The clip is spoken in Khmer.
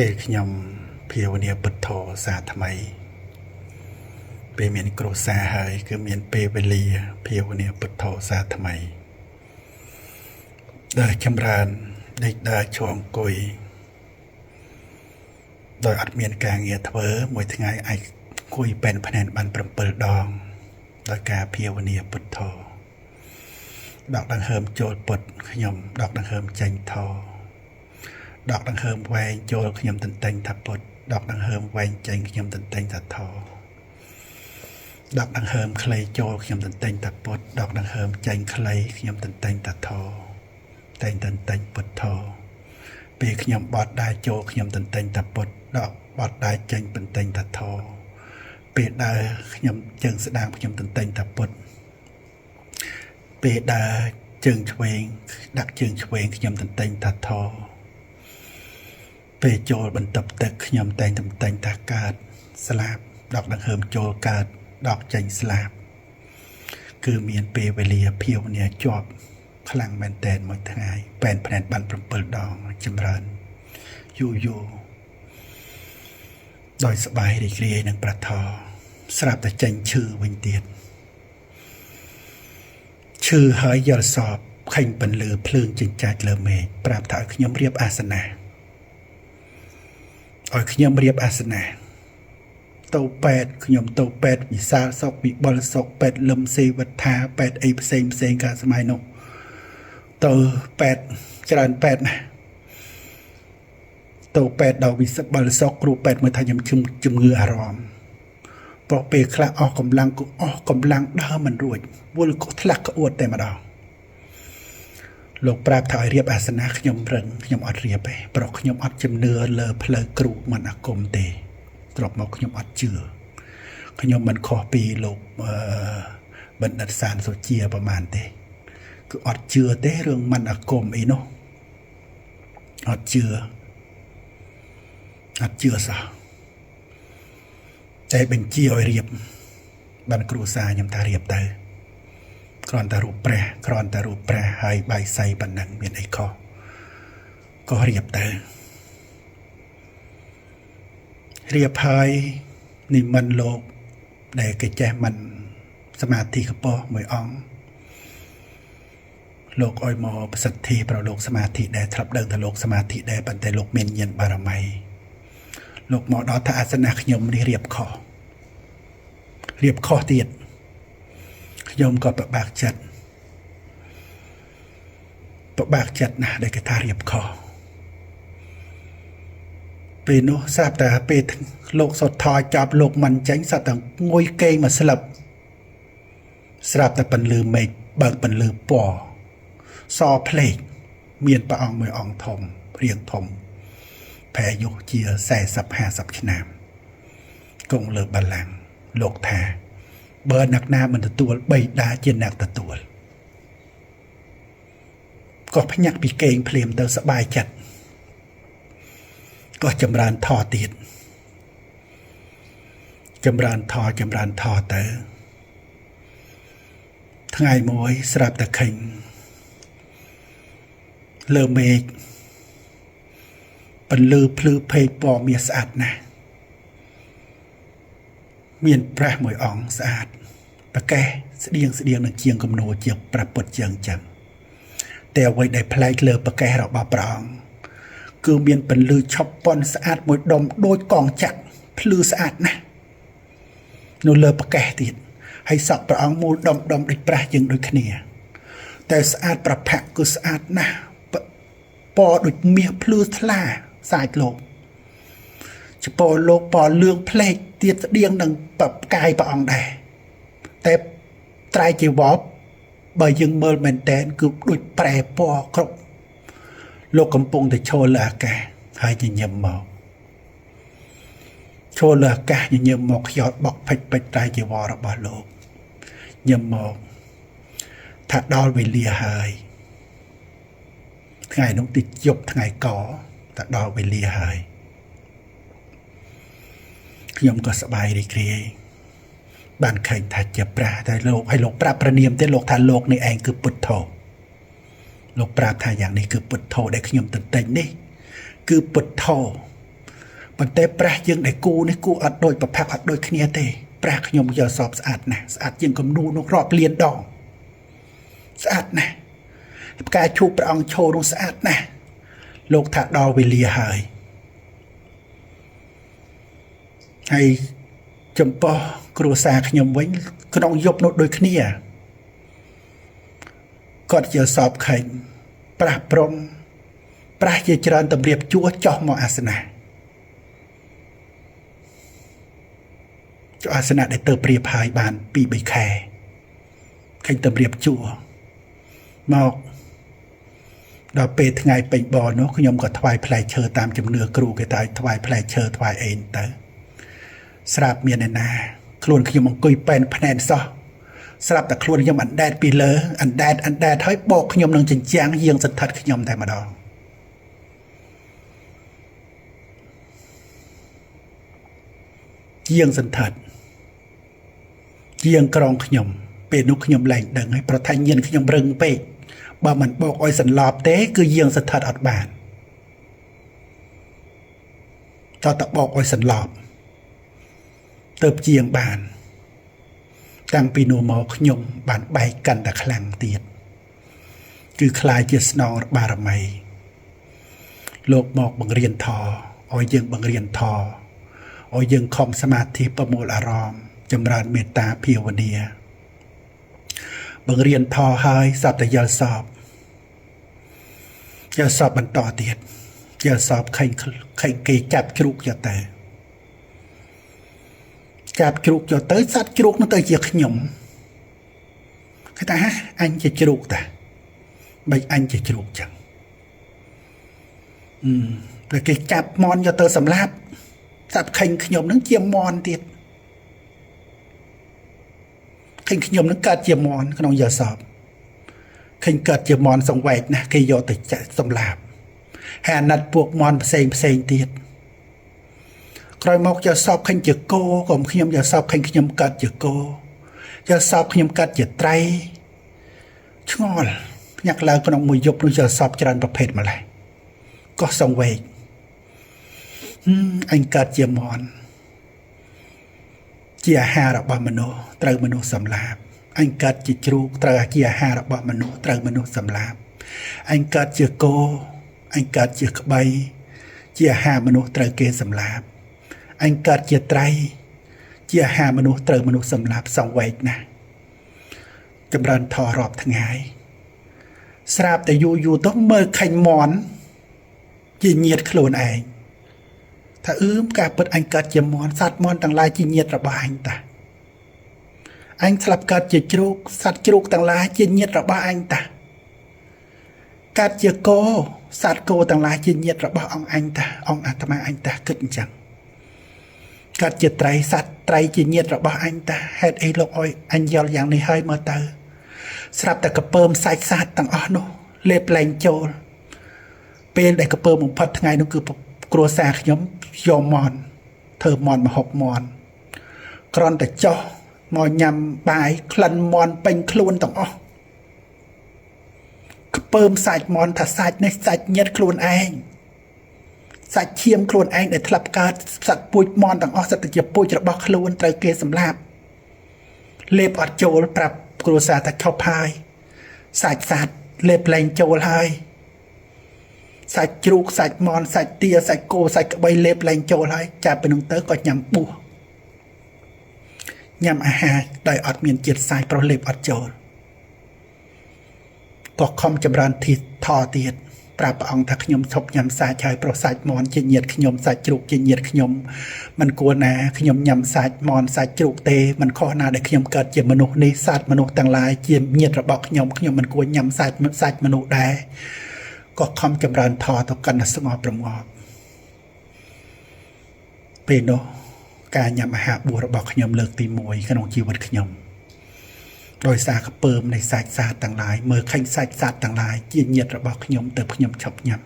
ពេលខ្ញុំភាវនាពុទ្ធោសាថ្មីពេលមានគ្រួសារហើយគឺមានពេលវេលាភាវនាពុទ្ធោសាថ្មីដែលចម្រើនដេកដើរឈរអង្គុយដោយអត់មានការងារធ្វើមួយថ្ងៃអាចអង្គុយបែនភ្នែនបាន7ដងដោយការភាវនាពុទ្ធោដកដង្ហើមចូលពុទ្ធខ្ញុំដកដង្ហើមចេញធោដកដង្ហើមវែងចូលខ្ញុំទន្ទិញថាពុទ្ធដកដង្ហើមវែងចេញខ្ញុំទន្ទិញថាធោដកដង្ហើមខ្លីចូលខ្ញុំទន្ទិញថាពុទ្ធដកដង្ហើមចេញខ្លីខ្ញុំទន្ទិញថាធោតែងទន្ទិញពុទ្ធោពេលខ្ញុំបត់ដើរចូលខ្ញុំទន្ទិញថាពុទ្ធដកបត់ដើរចេញទន្ទិញថាធោពេលដើរខ្ញុំជើងស្ដាំខ្ញុំទន្ទិញថាពុទ្ធពេលដើរជើងឆ្វេងដាក់ជើងឆ្វេងខ្ញុំទន្ទិញថាធោពេលចូលបន្ទប់ទឹកខ្ញុំតែងទន្ទិញថាកើតស្លាប់ដកដង្ហើមចូលកើតដកចេញស្លាប់គឺមានពេលវេលាភាវនាជាប់ខ្លាំងមែនតែនមួយថ្ងៃបែនភ្នែនបាន7ដងចម្រើនយូរយូរដោយសប្បាយរីករាយនឹងព្រះធម៌ស្រាប់តែចេញឈឺវិញទៀតឈឺហើយយល់សពខេញពន្លឺភ្លើងចិញ្ចាចលើមេឃប្រាប់ថាឲ្យខ្ញុំរៀបអាសនៈឲ្យខ្ញុំរៀបអាសនៈទៅពេទ្យខ្ញុំទៅពេទ្យវិសាលសុកវិបុលសុកពេទ្យលឹមសេវត្ថាពេទ្យអីផ្សេងផ្សេងកាលសម័យនោះទៅពេទ្យច្រើនពេទ្យណាស់ទៅពេទ្យដល់វិសាលសុកគ្រូពេទ្យមើលថាខ្ញុំជំងឺអារម្មណ៍ព្រោះពេលខ្លះអស់កម្លាំងក៏អស់កម្លាំងដើរមិនរួចវល់ក៏ថ្លាក់ក្អួតតែម្ដងលោកប្រាប់ថាឲ្យរៀបអាសនៈខ្ញុំរឹងខ្ញុំអត់រៀបទេព្រោះខ្ញុំអត់ជំនឿលើផ្លូវគ្រូមិនអាគមទេត្រប់មកខ្ញុំអត់ជឿខ្ញុំមិនខុសពីលោកបណ្ឌិតសានសុជាប្រហែលទេគឺអត់ជឿទេរឿងមិនអាគមអីនោះអត់ជឿអត់ជឿសោះតែបញ្ជាឲ្យរៀបបានគ្រួសារខ្ញុំថារៀបទៅគ្រាន់តែរូបព្រះគ្រាន់តែរូបព្រះហើយបាយសីប៉ុណ្ណឹងមានអីខុសក៏រៀបទៅរៀបហើយនិមន្តលោកដែលគេចេះមិនសមាធិខ្ពស់មួយអង្គលោកឲ្យមកប្រសិទ្ធិប្រលោកសមាធិដែលធ្លាប់ដឹងថាលោកសមាធិដែរប៉ុន្តែលោកមានញាណបារមីលោកមកដល់ថាអាសនៈខ្ញុំនេះរៀបខុសរៀបខុសទៀតខ្ញុំក៏ពិបាកចិត្តពិបាកចិត្តណាស់ដែលគេថារៀបខុសពេលនោះស្រាប់តែពេលលោកសុតថយចាប់លោកមិនចេញសត្វតែងុយកេងមកស្លឹបស្រាប់តែពន្លឺមេឃបើកពន្លឺពណ៌សភ្លេកមានព្រះអង្គមួយអង្គធំរាងធំប្រែអាយុជា40 50ឆ្នាំគង់លើបល្ល័ង្កលោកថាបើអ្នកណាមិនទទួលបីតាជាអ្នកទទួលក៏ភ្ញាក់ពីគេងភ្លាមទៅសប្បាយចិត្តក៏ចម្រើនធម៌ទៀតចម្រើនធម៌ចម្រើនធម៌ទៅថ្ងៃមួយស្រាប់តែខេញលើមេឃពន្លឺភ្លឺភេកពណ៌មាសស្អាតណាស់មានព្រះមួយអង្គស្អាតប្រកេះស្តៀងស្តៀងនឹងជាងគំនូរជាព្រះពុទ្ធជាងចឹងតែអ្វីដែលប្លែកលើប្រកេះរបស់ព្រះអង្គគឺមានពន្លឺឆប់ប៉ុនស្អាតមួយដុំដូចកងចក្រភ្លឺស្អាតណាស់នៅលើប្រកេះទៀតហើយសក់ព្រះអង្គមូលដុំដុំដូចប្រាស់យើងដូចគ្នាតែស្អាតប្រផាក់គឺស្អាតណាស់ពណ៌ដូចមាសភ្លឺថ្លាសាច់លោកចពោលោកពណ៌លឿងផ្លេកទៀតស្តៀងនឹងផ្កាយព្រះអង្គដែរតែត្រៃជីវរបើយើងមើលមែនតែនគឺដូចប្រែពណ៌គ្រប់លោកកំពុងតែឈរលើអាកាសហើយញញឹមមកឈរលើអាកាសញញឹមមកខ្យល់បក់ផិចផិចត្រៃជីវររបស់លោកញឹមមកថាដល់វេលាហើយថ្ងៃនោះទីយប់ថ្ងៃកតែដល់វេលាហើយខ្ញុំក៏សប្បាយរីករាយបានឃើញថាជាព្រះតែលោកឲ្យលោកប្រាប់ព្រះនាមទេលោកថាលោកនេះឯងគឺពុទ្ធោលោកប្រាប់ថាយ៉ាងនេះគឺពុទ្ធោដែលខ្ញុំទន្ទិញនេះគឺពុទ្ធោ ប៉ុន្តែប្រាស់យើងដែលគូនេះគូអត់ដូចប្រផាក់អត់ដូចគ្នាទេប្រាស់ខ្ញុំយកសពស្អាតណាស់ស្អាតជាងគំនូនោះរាប់លានដងស្អាតណាស់ផ្កាឈូកព្រះអង្គឈរនោះស្អាតណាស់លោកថាដល់វេលាហើយហើយចំពោះគ្រួសារខ្ញុំវិញក្នុងយប់នោះដូចគ្នាគាត់ជាសពខេញប្រាស់ព្រំប្រាស់ជាច្រើនតម្រៀបជួចោះមកអាសនៈចុះអាសនៈដែលទៅព្រៀបហើយបាន2 3ខែឃើញតម្រៀបជួមកដល់ពេលថ្ងៃពេញបរនោះខ្ញុំក៏ថ្វាយផ្លែឈើតាមជំនឿគ្រូគេថាថ្វាយផ្លែឈើថ្វាយអេងទៅស្រាប់មានឯណាខ្លួនខ្ញុំអង្គុយប៉ែនភ្នែនសោះស្រាប់តែខ្លួនខ្ញុំអណ្ដែតពីលើអណ្ដែតហើយបោកខ្ញុំនឹងចិញ្ចាំងយាងសន្ធិដ្ឋខ្ញុំតែម្ដងយាងសន្ធិដ្ឋយាងក្រងខ្ញុំពេលនោះខ្ញុំលែងដឹងហើយប្រថាញៀនខ្ញុំរឹងពេកបើមិនបោកឲ្យសន្លប់ទេគឺយាងសន្ធិដ្ឋអត់បានតើតបោកឲ្យសន្លប់ទៅជាងបានតាំងពីនោះមកខ្ញុំបានបែកកាន់តែខ្លាំងទៀតគឺខ្លាយជាស្នងបារមីលោកមកបង្រៀនធម៌ឲ្យយើងបង្រៀនធម៌ឲ្យយើងខំសមាធិប្រមូលអារម្មណ៍ចម្រើនមេត្តាភាវនាបង្រៀនធម៌ហើយសត្វតែយល់សពយល់សពបន្តទៀតយល់សពខេងគេចាប់ជ្រូកយកទៅចាប់ជ្រូកយកទៅសត្វជ្រូកនោះទៅជាខ្ញុំគេថាអញជាជ្រូកតាមិនអញជាជ្រូកចឹងតែគេចាប់មន់យកទៅសម្លាប់សត្វខេងខ្ញុំនឹងជាមន់ទៀតខេងខ្ញុំនឹងកើតជាមន់ក្នុងយល់សពខេងកើតជាមន់សង្វែកណាស់គេយកទៅសម្លាប់ហើយអាណិតពួកមន់ផ្សេងផ្សេងទៀតក្រោយមកយកសពខេងជាគោក៏ខ្ញុំយកសពខេងខ្ញុំកើតជាគោយកសពខ្ញុំកើតជាត្រីឆ្ងល់ភ្ញាក់ឡើងក្នុងមួយយប់នោះយកសពច្រើនប្រភេទម្ល៉េះក៏សង្វេគអញកើតជាមន់ជាអាហាររបស់មនុស្សត្រូវមនុស្សសម្លាប់អញកើតជាជ្រូកត្រូវជាអាហាររបស់មនុស្សត្រូវមនុស្សសម្លាប់អញកើតជាគោអញកើតជាក្បីជាអាហារមនុស្សត្រូវគេសម្លាប់អញកើតជាត្រីជាអាហារមនុស្សត្រូវមនុស្សសម្លាប់សង្វេគណាស់ចម្រើនធម៌រាប់ថ្ងៃស្រាប់តែយូរយូរទៅមើលខេញមន់ជាញាតខ្លួនឯងថាការពិតអញកើតជាមន់សត្វមន់ទាំងឡាយជាញាតរបស់អញតាអញស្លាប់កើតជាជ្រូកសត្វជ្រូកទាំងឡាយជាញាតរបស់អញតាកើតជាគោសត្វគោទាំងឡាយជាញាតរបស់អង្គអញតាអង្គអាត្មាអញតាគិតអញ្ចឹងកើតជាត្រីសត្វត្រីជាញាតរបស់អញតាហេតុអីលោកអុយអញយល់យ៉ាងនេះហើយមើលទៅស្រាប់តែកពើមសាច់សត្វទាំងអស់នោះលេបលែងចូលពេលដែលកពើមបំផុតថ្ងៃនោះគឺគ្រួសារខ្ញុំយកមន់ធ្វើមន់មកហុកមន់គ្រាន់តែចោះមកញ៉ាំបាយក្លិនមន់ពេញខ្លួនទាំងអស់កពើមសាច់មន់ថាសាច់នេះសាច់ញាតខ្លួនឯងសាច់ឈាមខ្លួនឯងដែលធ្លាប់កើតសត្វពូជមន់ទាំងអស់សិតតែជាពូជរបស់ខ្លួនត្រូវគេសម្លាប់លេបអត់ចូលប្រាប់គ្រួសារថាឈប់ហើយសាច់សត្វលេបលែងចូលហើយសាច់ជ្រូកសាច់មន់សាច់ទាសាច់គោសាច់ក្បីលេបលែងចូលហើយចាប់ពីនោះទៅក៏ញ៉ាំបួសញ៉ាំអាហារដោយអត់មានជាតិសាច់ប្រុសលេបអត់ចូលក៏ខំចម្រើនធិធទៀតប្រាប់ព្រះអង្គថាខ្ញុំឈប់ញ៉ាំសាច់ហើយប្រុសសាច់មន់ជាញាតខ្ញុំសាច់ជ្រូកជាញាតខ្ញុំមិនគួរណាខ្ញុំញ៉ាំសាច់មន់សាច់ជ្រូកទេមិនខុសណាដែលខ្ញុំកើតជាមនុស្សនេះសត្វមនុស្សទាំងឡាយជាញាតរបស់ខ្ញុំខ្ញុំមិនគួរញ៉ាំសាច់មនុស្សដែរក៏ខំចម្រើនធម៌ទៅកាន់តែស្ងប់រងាប់ពេលនោះការញ៉ាំអាហារបួសរបស់ខ្ញុំលើកទី1ក្នុងជីវិតខ្ញុំដោយសារកពើមនៃសាច់សត្វទាំងឡាយមើលឃើញសាច់សត្វទាំងឡាយជាញាតរបស់ខ្ញុំទៅខ្ញុំឈប់ញ៉ាំ